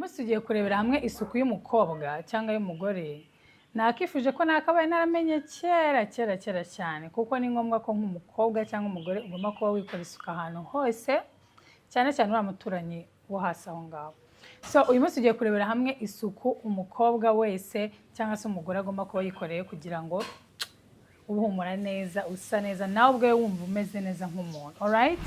Munsi tugiye kurebera hamwe isuku y'umukobwa cyangwa y'umugore. Nakifuje ko nakabaye naramenye kera kera kera cyane, kuko ni ngombwa ko nk'umukobwa cyangwa umugore ugomba kuba wikora isuku ahantu hose, cyane cyane uriya muturanyi wo hasi aho ngaho. So uyu munsi tugiye kurebera hamwe isuku umukobwa wese cyangwa se umugore agomba kuba yikoreye kugira ngo ube uhumura neza, usa neza, nawe ubwawe wumva umeze neza nk'umuntu. Alright?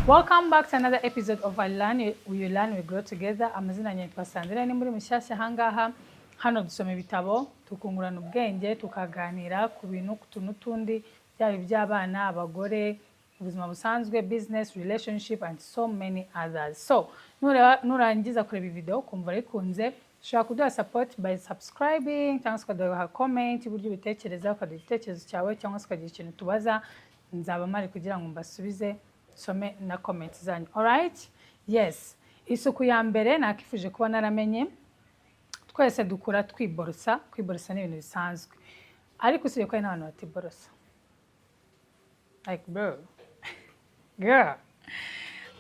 Welcome back to another episode of I Learn, You Learn, We Grow Together. Amazina yanjye yitwa Sandrine, ni muri mushyashya ahangaha. Hano dusoma ibitabo, tukungurana ubwenge, tukaganira ku bintu, ku tuntu n'utundi, byaba iby'abana, abagore, ubuzima busanzwe, business, relationship and so many others. So, nureba, nurangiza kureba iyi video ukumva urikunze, ushobora kuduha support by subscribing cyangwa se ukaduha comment uburyo ubitekereza, ukaduha igitekerezo cyawe cyangwa se ukagira ikintu tubaza, nzaba mpari kugira ngo mbasubize, nsome na comment zanyu. Alright? Yes. Isuku ya mbere nakifuje kuba naramenye, twese dukura twiborosa, kwiborosa ni ibintu bisanzwe. Ariko usibye ko hari n'abantu batiborosa. Like, bro. Girl.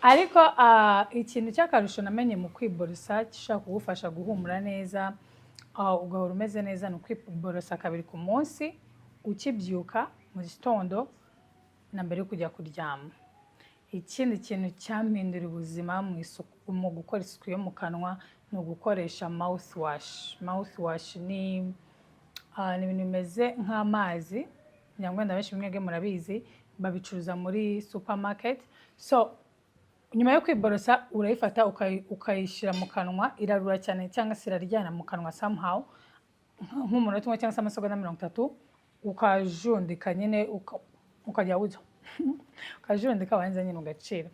Ariko ikintu cy'akarusho namenye mu kwiborosa gishobora kugufasha guhumura neza, ugahora umeze neza, ni ukwiborosa kabiri ku munsi, ukibyuka mu gitondo na mbere yo kujya kuryama. Ikindi kintu cyampindura ubuzima mu isuku, mu gukora isuku yo mu kanwa, ni ugukoresha mouthwash. Mouthwash ni ibintu bimeze nk'amazi, ngira ngo wenda benshi mwebwe murabizi, babicuruza muri supermarket. So nyuma yo kwiborosa urayifata ukayishyira mu kanwa, irarura cyane cyangwa se iraryana mu kanwa somehow, nk'umunota umwe cyangwa se amasegonda 30, ukajundika nyine, ukajya wujya ukajundika, warangiza nyine ugacira.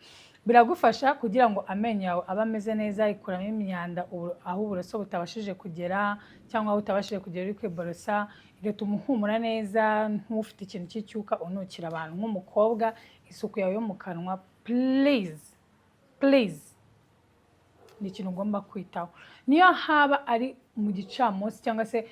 Biragufasha kugira ngo amenyo yawe abe ameze neza, ikuramo imyanda aho uburoso butabashije kugera cyangwa aho utabashije kugera uri kwiborosa, igatuma uhumura neza, ntufite ikintu cy'icyuka unukira abantu. Nk'umukobwa, isuku yawe yo mu kanwa, please, please, ni ikintu ugomba kwitaho. Niyo haba ari mu gicamunsi cyangwa se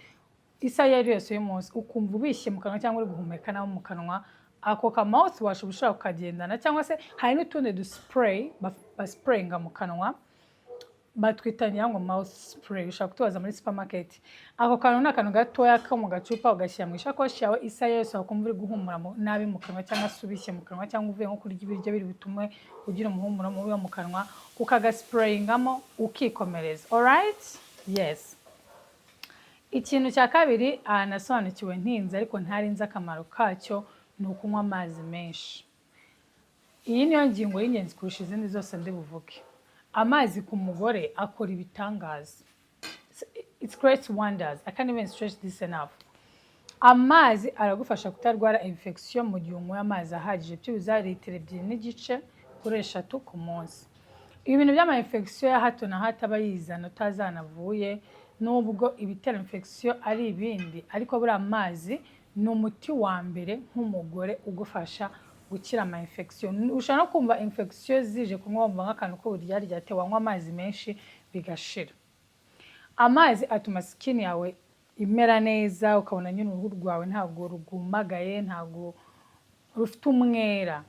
isaha iyo ari yo yose y'umunsi, ukumva ubishye mu kanwa cyangwa uri guhumeka nabi mu kanwa, ako ka mouthwash uba ushobora kukagendana, cyangwa se hari n'utundi du spray basprayinga mu kanwa, batwita ngira ngo mouth spray, ushobora kutubaza muri supermarket. Ako kantu ni akantu gatoya ko mu gacupa, ugashyira mu ishakoshi yawe, isaha yose wakumva uri guhumura nabi mu kanwa cyangwa se ubishye mu kanwa cyangwa uvuye nko kurya ibiryo biri butume ugira umuhumuro mubi wo mu kanwa, ukagasprayingamo ukikomereza. Alright? Yes. Ikintu cya kabiri nasobanukiwe ntinze ariko ntari nzi akamaro kacyo ni ukunywa amazi menshi. Iyi niyo ngingo y'ingenzi kurusha izindi zose ndi buvuge. Amazi ku mugore akora ibitangaza. It creates wonders. I can't even stress this enough. Amazi aragufasha kutarwara infection mu gihe unyweye amazi ahagije, byibuze litiro 2.5 kuri 3 ku munsi. Ibintu by'ama infection ya hato na hato aba yizana utazanavuye, nubwo ibitera infection ari ibindi, ariko buriya amazi ni umuti wa mbere nk'umugore ugufasha gukira ama infection. Ushobora no kumva infection zije kunywa, wumva nk'akantu k'uburyaryate, wanywa amazi menshi bigashira. Amazi atuma skin yawe imera neza, ukabona nyine uruhu rwawe ntabwo rwumagaye, ntabwo rufite umwera.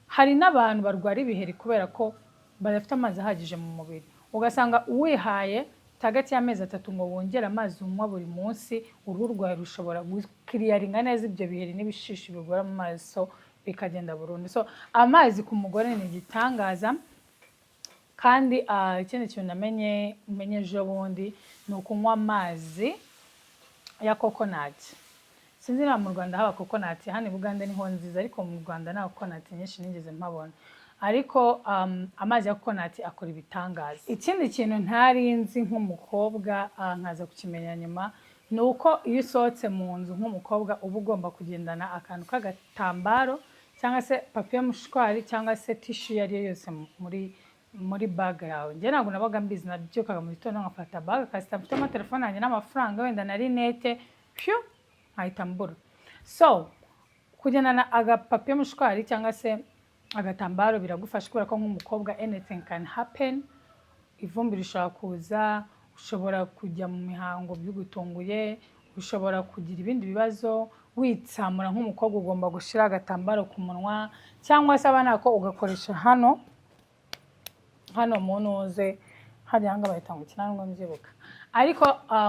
Hari n'abantu barwara ibiheri kubera ko badafite amazi ahagije mu mubiri, ugasanga uwihaye hagati y'amezi 3 ngo wongere amazi unywa buri munsi, uruhu rwawe rushobora gukiriyaringa neza ibyo biheri n'ibishishi bigora mu maso bikagenda burundu. So amazi ku mugore ni igitangaza. Kandi ikindi kintu namenye menye ejo bundi ni ukunywa amazi ya coconut. Sinzi niba mu Rwanda haba coconut, hano i Bugande niho nziza, ariko mu Rwanda nta coconut nyinshi nigeze mpabona. Ariko amazi ya coconut akora ibitangaza. Ikindi kintu ntari nzi nk'umukobwa, nkaza kukimenya nyuma, ni uko iyo usohotse mu nzu nk'umukobwa uba ugomba kugendana akantu k'agatambaro cyangwa se papier mouchoir cyangwa se tissue iyo ari yo yose muri bag yawe. Njye ntabwo nabaga mbizi, nabyukaga mu gitondo nkafata bag kasita mfitemo telefone yanjye n'amafaranga wenda na rinete, pyu, nkahita mbura. So kugendana agapapier mouchoir cyangwa se agatambaro biragufasha, kubera ko nk'umukobwa anything can happen. Ivumbi rishobora kuza, ushobora kujya mu mihango bigutunguye, ushobora kugira ibindi bibazo. Witsamura nk'umukobwa, ugomba gushyira agatambaro ku munwa, cyangwa se abana ko ugakoresha hano hano mu ntuze hajya hanga bahita ngo iki, ntabwo mbyibuka. Ariko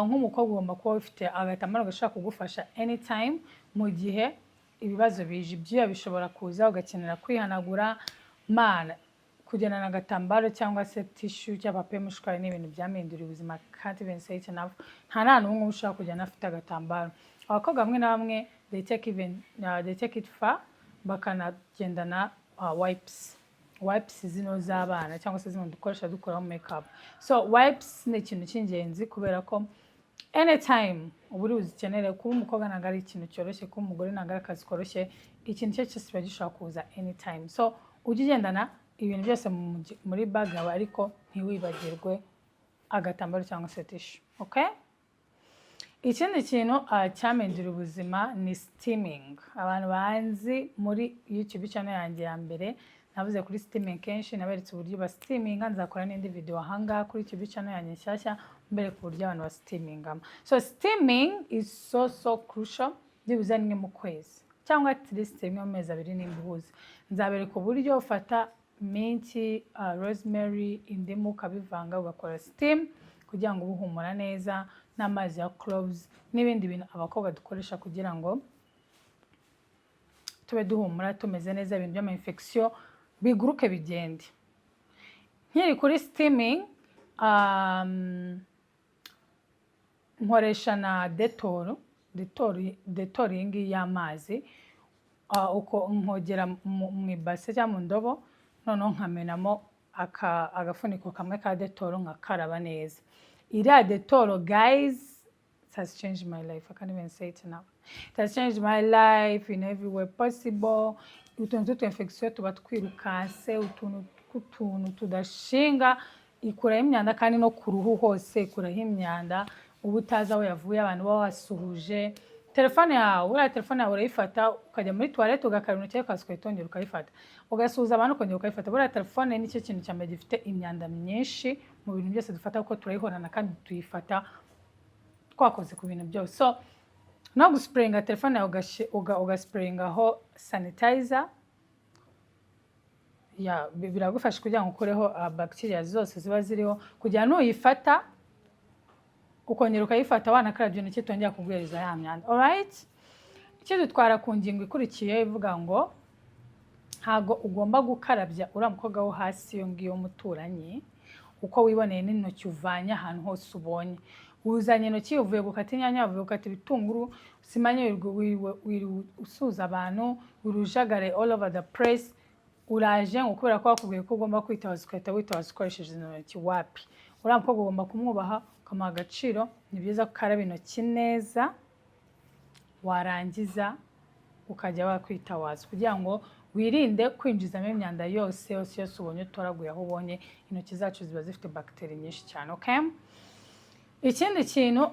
nk'umukobwa ugomba kuba ufite agatambaro gashobora kugufasha anytime mu gihe ibibazo bije. Ibyuya bishobora kuza, ugakenera kwihanagura. Mana, kugendana agatambaro cyangwa se tissue cyangwa papier mouchoir ni ibintu byampinduriye ubuzima. Can't even say it enough. Nta n'ahantu ubu ngubu ushobora kujya ntafite agatambaro. Abakobwa bamwe na bamwe, they take it far, bakanagendana wipes zino z'abana cyangwa se zino dukoresha dukuraho makeup. So wipes ni ikintu cy'ingenzi kubera ko anytime uba uri buzikenere. Kuba umukobwa ntabwo ari ikintu cyoroshye, kuba umugore ntabwo ari akazi koroshye. Ikintu icyo ari cyo cyose kiba gishobora kuza anytime. So ujye ugendana ibintu byose muri bag yawe, ariko ntiwibagirwe agatambaro cyangwa se tissue, okay? Ikindi kintu cyampindura ubuzima ni steaming. Abantu banzi muri YouTube channel yanjye ya mbere, navuze kuri steaming kenshi, naberetse uburyo ba steaminga. Nzakora n'indi video ahangaha kuri YouTube channel yanjye nshyashya, mbereka uburyo abantu ba steamingamo. So steaming is so so crucial, byibuze rimwe mu kwezi cyangwa at least rimwe mu mezi 2 nimba uhuze. Nzabereka uburyo ufata mint, rosemary, indimu, ukabivanga ugakora steam kugira ngo ube uhumura neza, n'amazi ya cloves n'ibindi bintu abakobwa dukoresha kugira ngo tube duhumura, tumeze neza, ibintu by'ama infection biguruke bigende. Nkiri kuri steaming, nkoresha na Dettol. Dettol iyi ngiyi y'amazi, uko nkogera mu ibase cyangwa mu ndobo, noneho nkamenamo agafuniko kamwe ka Dettol, nkakaraba neza. Iriya Dettol, guys, it has changed my life. I can't even say it now. It has changed my life in every way possible. Utuntu tw'utu infection tuba twirukanse, utuntu tw'utuntu tudashinga, ikuraho imyanda, kandi no ku ruhu hose ikuraho imyanda uba utazi aho yavuye, abantu baba wasuhuje. Telefone yawe, buriya telefone yawe urayifata ukajya muri toilette, ugakaraba intoki, ukaza ugahita wongera ukayifata, ugasuhuza abantu, ukongera ukayifata. Buriya telefone nicyo kintu cya mbere gifite imyanda myinshi mu bintu byose dufata, kuko turayihorana kandi tuyifata twakoze ku bintu byose. So no gusprayinga telefone yawe, ugasprayingaho sanitizer ya biragufasha kugira ngo ukureho bacteria zose ziba ziriho, kugira nuyifata ukongera ukayifata wanakarabye intoki, itongera kuguhereza ya myanda. Alright, ikidutwara ku ngingo ikurikiye ivuga ngo ntago ugomba gukarabya uriya mukobwa wo hasi iyo ngiyo w'umuturanyi uko wiboneye n'intoki uvanye ahantu hose ubonye. Uzanye intoki, uvuye gukata inyanya, uvuye gukata ibitunguru, simanye, wiriwe usuhuza abantu, urujagare all over the place, uraje ngo kubera ko bakubwiye ko ugomba kwitabaza, ugahita witabaza ukoresheje izo ntoki. Wapi! Uriya mukobwa ugomba kumwubaha, ukamuha agaciro. Ni byiza gukaraba intoki neza, warangiza ukajya wakwitawaza kugira ngo wirinde kwinjizamo imyanda yose yose yose ubonye, utoraguye aho ubonye. Intoki zacu ziba zifite bagiteri nyinshi cyane, okay? Ikindi kintu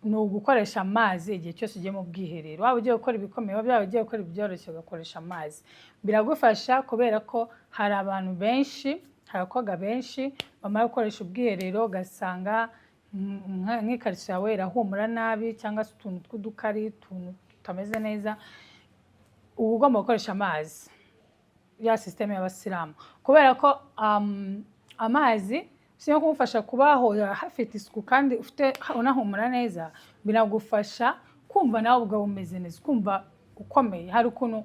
ni ugukoresha amazi igihe cyose ugiye mu bwiherero. Waba ugiye gukora ibikomeye, waba ugiye gukora ibyoroshye, ugakoresha amazi. Biragufasha kubera ko hari abantu benshi, hari abakobwa benshi bamara gukoresha ubwiherero ugasanga nk'ikariso yawe irahumura nabi, cyangwa se utuntu tw'udukari, utuntu tutameze neza. Uba ugomba gukoresha amazi ya système y'abasilamu, kubera ko amazi si no kugufasha kubaho hafite isuku kandi ufite unahumura neza, binagufasha kumva nawe ubwawe umeze neza, kumva ukomeye. Hari ukuntu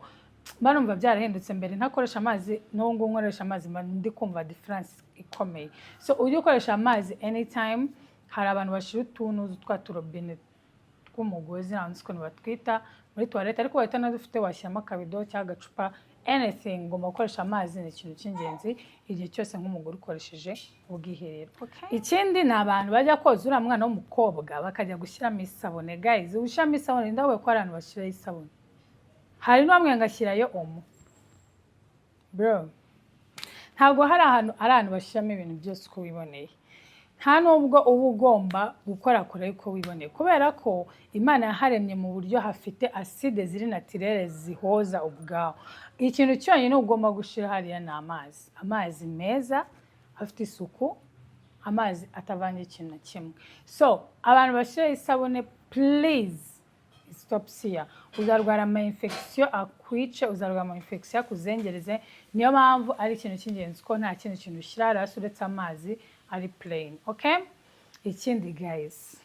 mba numva byarahindutse. Mbere ntakoresha amazi, n'ubu ngubu nkoresha amazi, mba ndi kumva difference ikomeye. So ujye ukoresha amazi anytime. Hari abantu bashyira utuntu twa turobine tw'umugozi, ntabwo nzi ukuntu batwita, muri toilette, ariko wahita dufite washyiramo akabido cyangwa agacupa, anything. Ugomba gukoresha amazi, ni ikintu cy'ingenzi igihe cyose nk'umugore ukoresheje ubwiherero. Ikindi ni abantu bajya koza uriya mwana w'umukobwa bakajya gushyiramo isabune. Guys, ushyiramo isabune, ndavuga ko hari abantu bashyiraho isabune, hari n'umwe ngo ashyirayo Omo. Bro, ntabwo hari ahantu ari ahantu bashyiramo ibintu byose uko wiboneye. Nta nubwo uba ugomba gukora kure uko wiboneye, kubera ko Imana yaharemye mu buryo hafite acide ziri naturelle zihoza ubwaho. Ikintu cyonyine ugomba gushyira hariya ni amazi, amazi meza afite isuku, amazi atavanze ikintu na kimwe. So abantu bashyiraho isabune, please, it's stops here. Uzarwara ama infection akwice, uzarwara ama infection akuzengereze. Niyo mpamvu ari ikintu cy'ingenzi ko nta kindi kintu ushyira hasi uretse amazi ari plain, okay? Ikindi guys,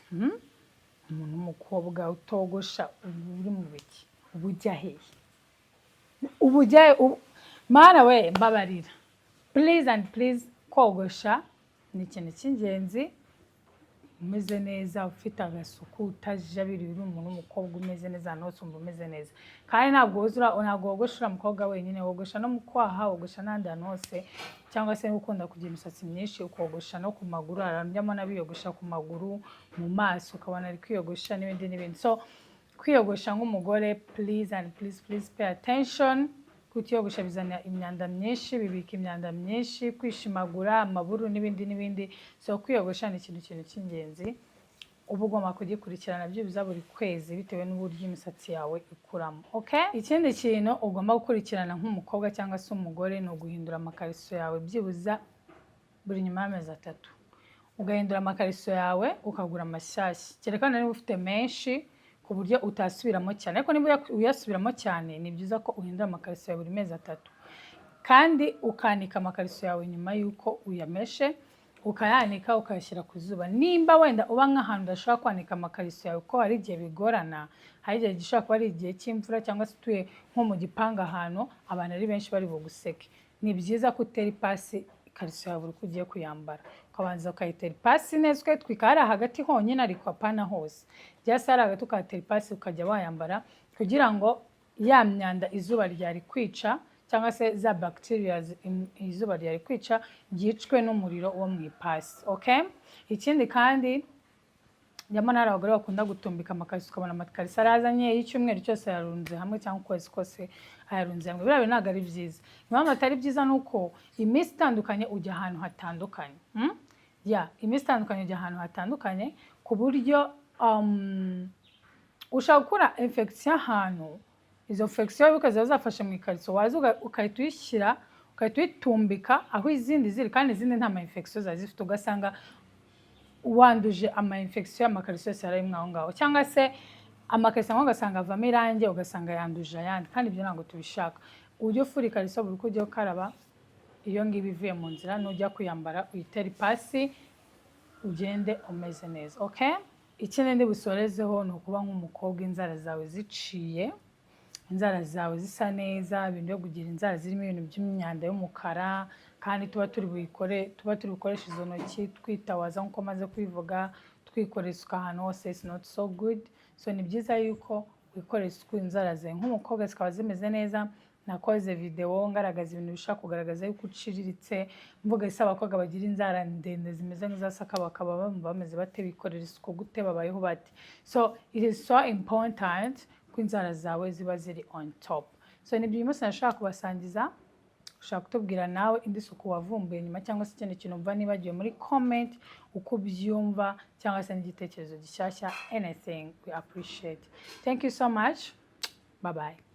Umuntu w'umukobwa utogosha, uba uri mu biki? Uba ujya hehe? Uba ujya he? Mana we, mbabarira. Please and please, kogosha ni ikintu cy'ingenzi. Umeze neza, ufite agasuku, utajabiriye, uri umuntu w'umukobwa umeze neza, ahantu hose wumva umeze neza. Kandi ntabwo wuzura, ntabwo wogosha uriya mukobwa wenyine, wogosha no mu kwaha, wogosha n'ahandi hantu hose. Cyangwa se niba ukunda kugira imisatsi myinshi, ukogosha no ku maguru. Hari abantu njya biyogosha ku maguru, mu maso ukabona ari kwiyogosha, n'ibindi n'ibindi. So kwiyogosha nk'umugore, please and please, please pay attention. Kutiyogosha bizana imyanda myinshi, bibika imyanda myinshi, kwishimagura, amaburu n'ibindi n'ibindi. So kwiyogosha ni ikintu cy'ingenzi, uba ugomba kugikurikirana byibuze buri kwezi, bitewe n'uburyo imisatsi yawe ikuramo, okay? Ikindi kintu ugomba gukurikirana nk'umukobwa cyangwa se umugore ni uguhindura amakariso yawe byibuze buri nyuma y'amezi 3, ugahindura amakariso yawe, ukagura amashyashya, kereka niba ufite menshi ku buryo utasubiramo cyane. Ariko niba uyasubiramo cyane, ni byiza ko uhindura amakariso yawe buri mezi 3, kandi ukanika amakariso yawe nyuma y'uko uyameshe, ukayanika, ukayashyira ku zuba. Nimba wenda uba nk'ahantu udashobora kwanika amakariso yawe, kuko hari igihe bigorana, hari igihe gishobora kuba ari igihe cy'imvura, cyangwa se utuye nko mu gipangu ahantu abantu ari benshi bari buguseke, ni byiza ko utera ipasi ikariso yawe buri uko ugiye kuyambara, ukabanza ukayitera ipasi neza, ukayitwika hariya hagati honyine, ariko apana hose, byase hariya hagati ukayatera ipasi, ukajya wayambara, kugira ngo ya myanda izuba ryari kwica, cyangwa se za bacteria izuba ryari kwica, byicwe n'umuriro wo mu ipasi, okay? Ikindi kandi, njyamo hari abagore bakunda gutumbika amakariso, ukabona amakariso arazanye y'icyumweru cyose yarunze hamwe, cyangwa ukwezi kose ayarunze hamwe. Biriya bintu ntabwo ari byiza. Impamvu atari byiza ni uko iminsi itandukanye ujya ahantu hatandukanye, Ya, iminsi itandukanye ujya ahantu hatandukanye, ku buryo ushobora gukura infection ahantu, izo infection bikaza zafashe mu ikariso, waza ugahita uyishyira, ugahita uyitumbika aho izindi ziri, kandi izindi nta ma infection zari zifite, ugasanga wanduje ama infection y'amakariso yose yari arimo aho ngaho. Cyangwa se amakariso amwe ugasanga avamo irangi, ugasanga yanduje ayandi, kandi ibyo ntabwo tubishaka. Ujye ufura ikariso buri uko ugiye ukaraba, iyo ngiyo ivuye mu nzira, nujya kuyambara uyitere ipasi, ugende umeze neza, okay? Ikindi ndi busorezeho ni ukuba nk'umukobwa inzara zawe ziciye, inzara zawe zisa neza. Ibintu byo kugira inzara zirimo ibintu by'imyanda y'umukara, kandi tuba turi buyikore, tuba turi bukoreshe izo ntoki twitawaza, nk'uko maze kubivuga, twikorera isuku ahantu hose, it's not so good. So ni byiza yuko wikorera isuku inzara zawe nk'umukobwa zikaba zimeze neza. Nakoze video ngaragaza ibintu bishobora kugaragaza yuko uciriritse, mvuga ese abakobwa bagira inzara ndende zimeze nk'iza sakabaka bumva bameze bate, bikorera isuku gute, babayeho bate? So it is so important ko inzara zawe ziba ziri on top. So nibyo uyu munsi nashaka kubasangiza. Ushobora kutubwira nawe indi suku wavumbuye nyuma, cyangwa se ikindi kintu umva nibagiwe muri comment, uko ubyumva, cyangwa se n'igitekerezo gishyashya, anything we appreciate. Thank you so much, bye bye.